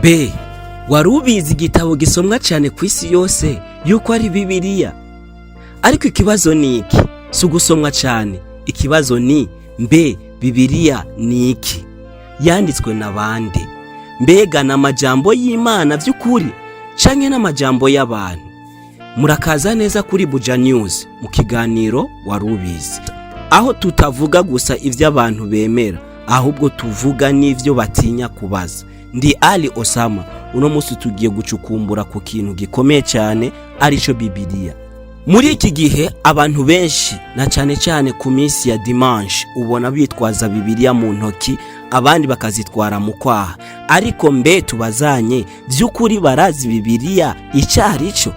Mbe wari ubizi igitabo gisomwa cyane ku isi yose yuko ari Bibiliya? Ariko ikibazo ni iki: si ugusomwa cyane, ikibazo ni: mbe Bibiliya ni iki? Yanditswe na bande? Mbega ni amajambo y'Imana by'ukuri canke n'amajambo y'abantu? Murakaza neza kuri Buja News mu kiganiro Wari Ubizi, aho tutavuga gusa ibyo abantu bemera, ahubwo tuvuga n'ivyo batinya kubaza. Ndi Ali Osama. Uno munsi tugiye gucukumbura ku kintu gikomeye cyane, arico Bibiliya. Muri iki gihe abantu benshi, na cyane cyane ku minsi ya dimanche, ubona bitwaza Bibiliya mu ntoki, abandi bakazitwara mu kwaha. Ariko mbe tubazanye, by'ukuri barazi Bibiliya icyo ari cyo?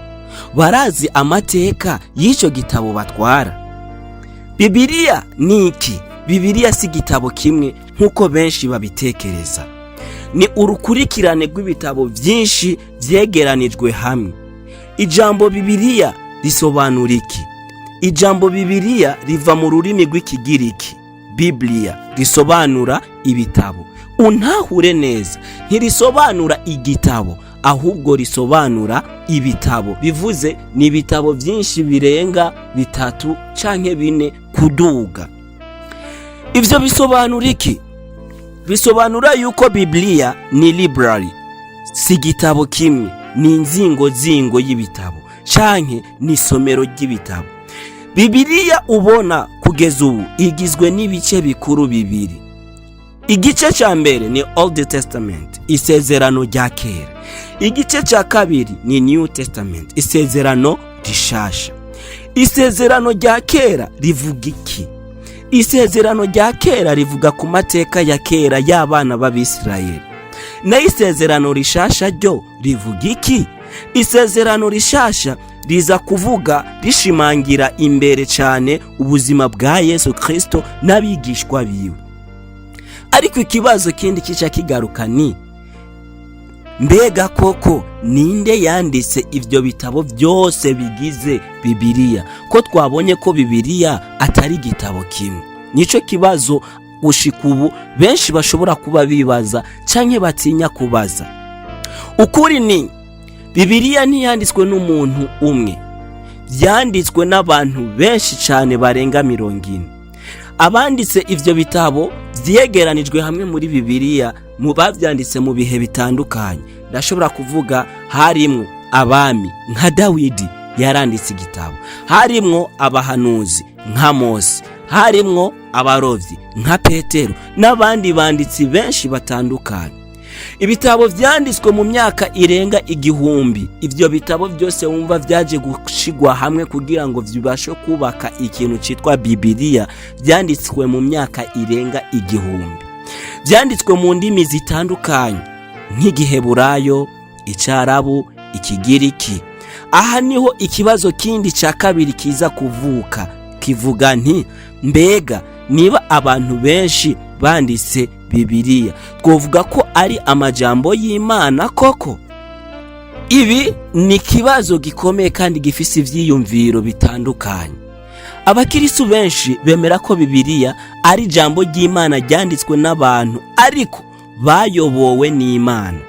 Barazi amateka y'icyo gitabo batwara? Bibiliya ni iki? Bibiliya si igitabo kimwe nk'uko benshi babitekereza. Ni urukurikirane rw'ibitabo byinshi byegeranijwe hamwe. Ijambo Bibiliya risobanura iki? Ijambo Bibiliya riva mu rurimi rw'Ikigiriki biblia, risobanura ibitabo. Untahure neza, ntirisobanura igitabo, ahubwo risobanura ibitabo. Bivuze ni ibitabo byinshi birenga bitatu canke bine kuduga. Ivyo bisobanura iki? Bisobanura yuko Bibiliya ni library, si igitabo kimwe, ni inzingo zingo y'ibitabo canke ni isomero ry'ibitabo. Bibiliya ubona kugeza ubu igizwe n'ibice bikuru bibiri. Igice cya mbere ni Old Testament, Isezerano rya Kera. Igice cya kabiri ni New Testament, Isezerano Rishasha. Isezerano rya Kera rivuga iki? Isezerano rya Kera rivuga ku mateka ya kera y'abana b'Abisirayeli. Nayo Isezerano Rishasha ryo rivuga iki? Isezerano Rishasha riza kuvuga, rishimangira imbere cyane ubuzima bwa Yesu Kirisito n'abigishwa biwe. Ariko ikibazo kindi kica kigaruka ni: mbega koko ninde yanditse ibyo bitabo byose bigize Bibiliya, ko twabonye ko Bibiliya atari igitabo kimwe? Nicyo kibazo gushika ubu benshi bashobora kuba bibaza cyangwa batinya kubaza. Ukuri ni: Bibiliya ntiyanditswe n'umuntu umwe, byanditswe n'abantu benshi cyane barenga 40. Abanditse ibyo bitabo byegeranijwe hamwe muri Bibiliya mu babyanditse mu bihe bitandukanye, ndashobora kuvuga harimwo abami nka Dawidi yaranditse igitabo, harimwo abahanuzi nka Mose, harimwo abarobyi nka Petero n'abandi banditsi benshi batandukanye. Ibitabo byanditswe mu myaka irenga 1000. Ibyo bitabo byose wumva byaje gushigwa hamwe kugira ngo bibashe kubaka ikintu cyitwa Bibiliya, byanditswe mu myaka irenga 1000. Byanditswe mu ndimi zitandukanye nk'Igiheburayo, Icyarabu, Ikigiriki. Aha niho ikibazo kindi cya kabiri kiza kuvuka, kivuga nti: mbega niba abantu benshi banditse Bibiliya, twavuga ko ari amajambo y'Imana koko? Ibi ni ikibazo gikomeye kandi gifise ibyiyumviro bitandukanye. Abakirisu benshi bemera ko Bibiliya ari ijambo ry'Imana ryanditswe n'abantu ariko bayobowe n'Imana.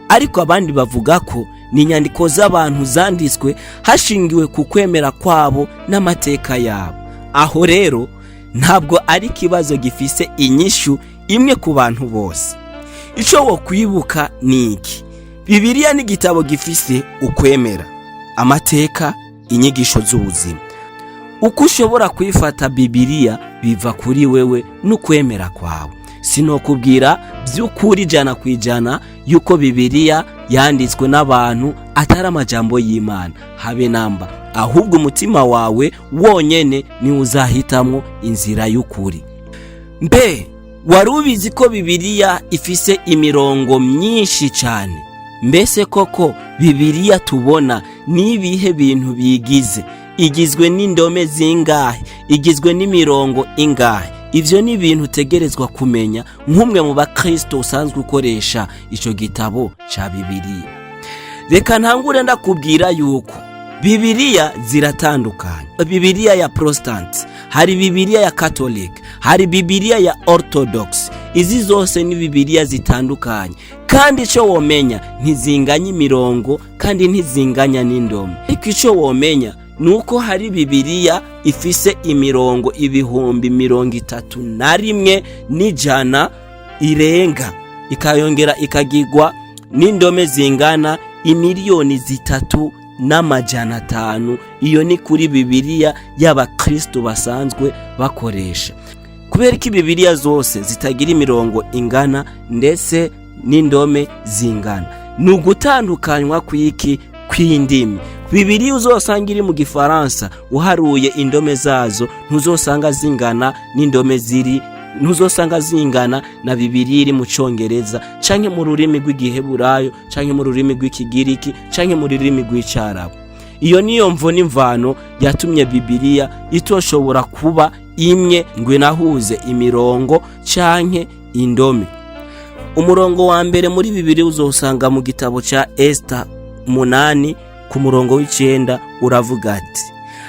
Ariko abandi bavuga ko ni inyandiko z'abantu zanditswe hashingiwe ku kwemera kwabo n'amateka yabo. Aho rero ntabwo ari ikibazo gifise inyishu imwe ku bantu bose. Icyo wo kwibuka ni iki: Bibiliya ni igitabo gifise ukwemera, amateka, inyigisho z'ubuzima. Uko ushobora kwifata Bibiliya biva kuri wewe n'ukwemera kwawe. Sinokubwira by'ukuri 100% yuko Bibiliya yanditswe n'abantu atari amajambo y'Imana, habe namba. Ahubwo umutima wawe wonyene niwo uzahitamwo inzira y'ukuri. Mbe wari ubizi ko Bibiliya ifise imirongo myinshi cyane? Mbese koko Bibiliya tubona n'ibihe bintu bigize? Igizwe n'indome zingahe? Igizwe n'imirongo ingahe? Ibyo ni ibintu utegerezwa kumenya nk'umwe mu bakristo usanzwe ukoresha icyo gitabo cya Bibiliya. Reka ntangure ndakubwira yuko Bibiliya ziratandukanye. Bibiliya ya Protestant, hari Bibiliya ya Catholic, hari Bibiliya ya Orthodox. Izi zose ni Bibiliya zitandukanye. Kandi ico womenya, ntizinganya imirongo kandi ntizinganya n'indome. Ariko ico womenya nuko hari Bibiliya ifise imirongo 31,100 irenga, ikayongera ikagirwa n'indome zingana 3,500,000. Iyo ni kuri Bibiliya y'abakristo basanzwe bakoresha. Kubera ko Bibiliya zose zitagira imirongo ingana ndetse n'indome zingana, ni ugutandukanywa kw'iki? Kw'indimi. Bibiliya uzosanga iri mu Gifaransa, uharuye indome zazo ntuzosanga zingana n'indome ziri, ntuzosanga zingana na Bibiliya iri mu Congereza, canke mu rurimi rw'Igiheburayo, canke mu rurimi rw'Ikigiriki, canke mu rurimi rw'Icarabu. Iyo niyo mvo n'imvano yatumye Bibiliya itoshobora kuba imwe ngo inahuze imirongo canke indome. Umurongo wa mbere muri Bibiliya uzosanga mu gitabo ca Esita 8 ku murongo w'9, uravuga ati: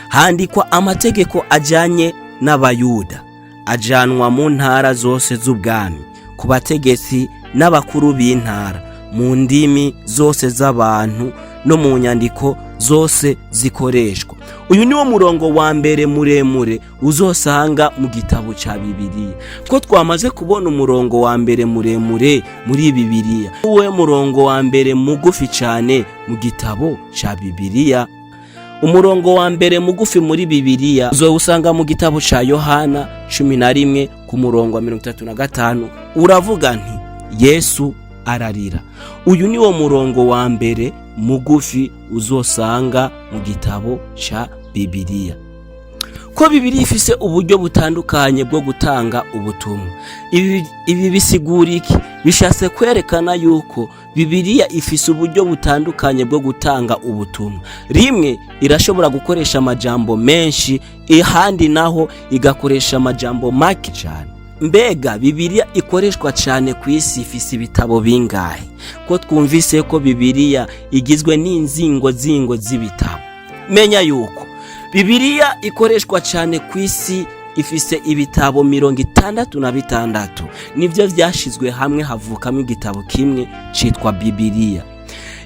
"Handikwa amategeko ajanye n'Abayuda, ajanwa mu ntara zose z'ubwami, ku bategetsi n'abakuru b'intara, mu ndimi zose z'abantu no mu nyandiko zose zikoreshwa." Uyu niwo murongo wa mbere muremure uzosanga mu gitabo ca Bibiliya. Ko twamaze kubona umurongo wa mbere muremure muri Bibiliya, uwe murongo wa mbere mugufi cyane mu gitabo ca Bibiliya? Umurongo wa mbere mugufi muri Bibiliya uzowusanga mu gitabo ca Yohana 11 ku murongo wa 35, uravuga nti: "Yesu ararira." Uyu niwo murongo wa mbere mugufi uzosanga mu gitabo ca Bibiliya. Ko Bibiliya ifise uburyo butandukanye bwo gutanga ubutumwa, ibi bisigura iki? Bishatse kwerekana yuko Bibiliya ifise uburyo butandukanye bwo gutanga ubutumwa. Rimwe irashobora gukoresha amajambo menshi, ahandi naho igakoresha amajambo make cyane. Mbega Bibiliya ikoreshwa cyane ku isi ifise ibitabo bingahe, ko twumvise ko Bibiliya igizwe n'inzingo zingo z'ibitabo? Menya yuko Bibiliya ikoreshwa cyane ku isi ifise ibitabo 66. Nibyo byashyizwe hamwe havukamo igitabo kimwe cyitwa Bibiliya.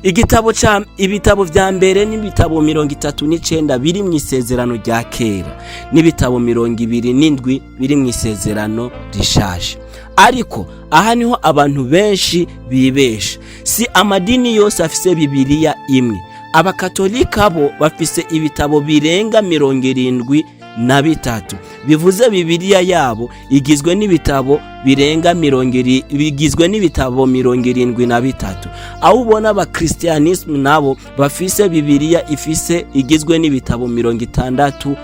Igitabo ca ibitabo vya mbere n'ibitabo 39 biri mu Isezerano rya Kera, n'ibitabo 27 biri mu Isezerano Rishaje. Ariko aha niho abantu benshi bibesha: si amadini yose afise Bibiliya imwe. Abakatolika bo bafise ibitabo birenga 73, bivuze Bibiliya yabo igizwe n'ibitabo birenga mirongo iri, bigizwe n'ibitabo 73. Aho ubona abakristianisme nabo bafise Bibiliya ifise igizwe n'ibitabo 66.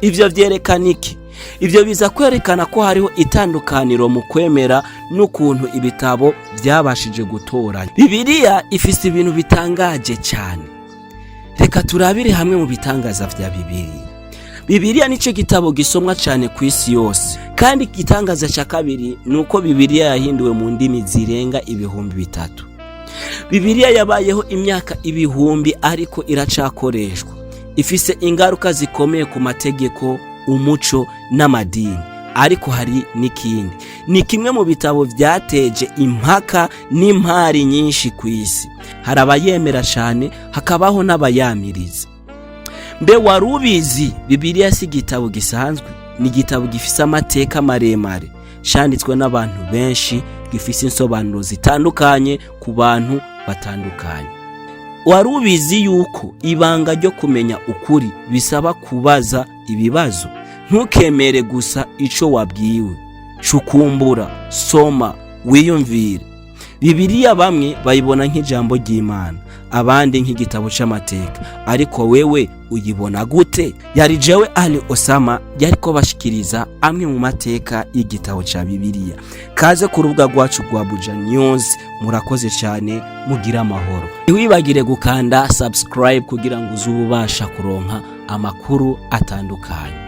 Ivyo vyerekana iki? Ivyo biza kwerekana ko hariho itandukaniro mu kwemera n'ukuntu ibitabo byabashije gutoranya. Bibiliya ifise ibintu bitangaje cyane. Reka turabire hamwe mu bitangaza vya Bibiliya. Bibiliya nicyo gitabo gisomwa cyane ku isi yose. Kandi igitangaza cya kabiri ni uko Bibiliya yahinduwe mu ndimi zirenga 3000. Bibiliya yabayeho imyaka ibihumbi, ariko iracakoreshwa. Ifise ingaruka zikomeye ku mategeko, umuco n'amadini. Ariko hari n'ikindi: ni kimwe mu bitabo byateje impaka n'impari nyinshi ku isi. Hari abayemera cyane, hakabaho n'abayamiriza. Mbe wari ubizi? Bibiliya si igitabo gisanzwe, ni igitabo gifise amateka maremare, cyanditswe n'abantu benshi, gifise insobanuro zitandukanye ku bantu batandukanye. Wari ubizi yuko ibanga ryo kumenya ukuri bisaba kubaza ibibazo? Ntukemere gusa ico wabwiwe, cukumbura, soma, wiyumvire. Bibiliya bamwe bayibona nk'ijambo ry'Imana, abandi nk'igitabo c'amateka, ariko wewe uyibona gute? Yari jewe Ali Osama, yariko bashikiriza amwe mu mateka y'igitabo ca Bibiliya. Kaze ku rubuga rwacu rwa Buja News. Murakoze cyane, mugira amahoro. Ntiwibagire gukanda subscribe kugira ngo uze ubasha kuronka amakuru atandukanye.